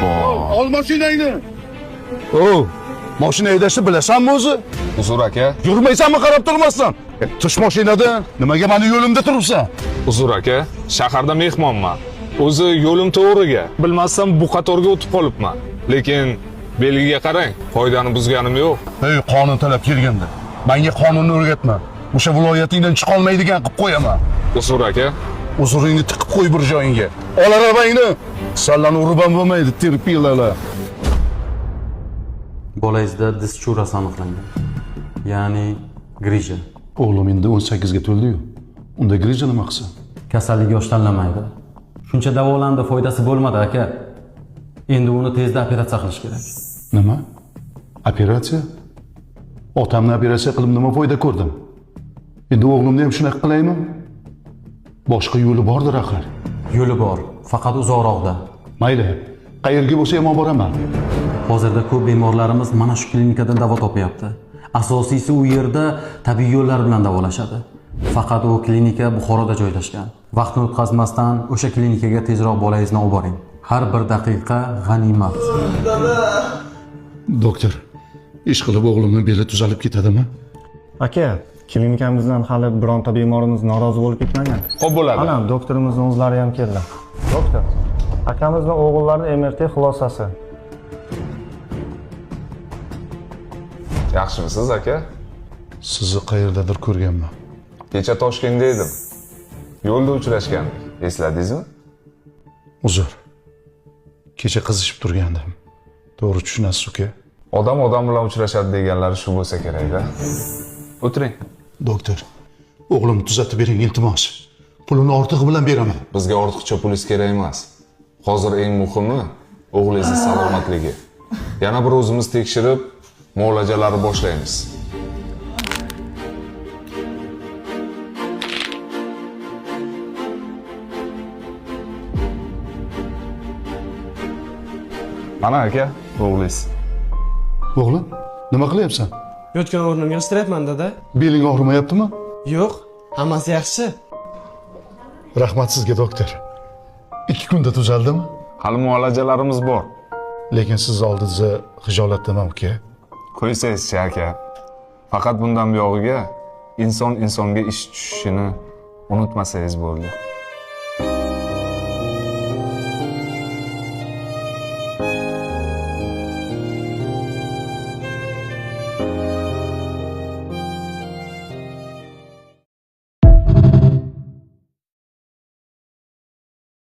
Obbo. Ol mashinangni. O, mashina haydashni bilasanmi o'zi? Uzr aka. Yurmaysanmi qarab turmasdan? Tush mashinadan. Nimaga mani yo'limda turibsan? Uzr aka, shaharda mehmonman. O'zi yo'lim to'g'riga. Bilmasam bu qatorga o'tib qolibman. Lekin belgiga qarang, qoidani buzganim yo'q. Ey, qonun talab kelganda. Menga qonunni o'rgatma. O'sha viloyatingdan chiqolmaydigan qilib qo'yaman. Uzr aka. Uzuringni tiqib qo'y bir joyingga. Ol arabangni. Sallani urib ham bo'lmaydi, terpilalar. Bolangizda diz churasi aniqlangan. Ya'ni grija. O'g'lim endi 18 ga to'ldi-yu. Unda grija nima qilsin? Kasallik yosh tanlamaydi. Shuncha davolandi, foydasi bo'lmadi aka. Endi uni tezda operatsiya qilish kerak. Nima? Operatsiya? Otamni operatsiya qilib nima foyda ko'rdim? Endi o'g'limni ham shunaqa qilaymi? Boshqa yo'li bordir axir. Yo'li bor, faqat uzoqroqda. Mayli, qayerga bo'lsa ham olib boraman. Hozirda ko'p bemorlarimiz mana shu klinikadan davo topyapti. Asosiysi u yerda tabiiy yo'llar bilan davolashadi. Faqat u klinika Buxoroda joylashgan. Vaqtni o'tkazmasdan o'sha klinikaga tezroq bolangizni olib boring. Har bir daqiqa g'animat. Doktor, ish qilib o'g'limni beli tuzalib ketadimi? Aka, klinikamizdan hali bironta bemorimiz norozi bo'lib ketmagan. Xo'p bo'ladi. Mana doktorimizni o'zlari ham keldi. Doktor, akamizni o'g'illarining MRT xulosasi. Yaxshimisiz aka? Sizni qayerdadir ko'rganman. Kecha Toshkentda edim. Yo'lda uchrashgandik. Esladingizmi? Uzr. Kecha qizishib turgandim. To'g'ri tushunasiz uka. Odam odam bilan uchrashadi deganlari shu bo'lsa kerak-da. O'tiring. Doktor, o'g'limni tuzatib bering iltimos. Pulini ortig'i bilan beraman. Bizga ortiqcha pulingiz kerak emas. Hozir eng muhimi o'g'lingizni salomatligi. Yana bir o'zimiz tekshirib, muolajalarni boshlaymiz. Mana aka, o'g'lingiz. O'g'lim, nima qilyapsan? Yotgan o'rnimga yig'ishtiryapman dada. Beling og'rimayaptimi? Yo'q, hammasi yaxshi. Rahmat sizga, doktor. 2 kunda tuzaldimi? Hali muolajalarimiz bor. Lekin siz oldingizda xijolatdaman uka. Qo'ysangizchi aka. Faqat bundan buyog'iga inson insonga ish tushishini unutmasangiz bo'ldi.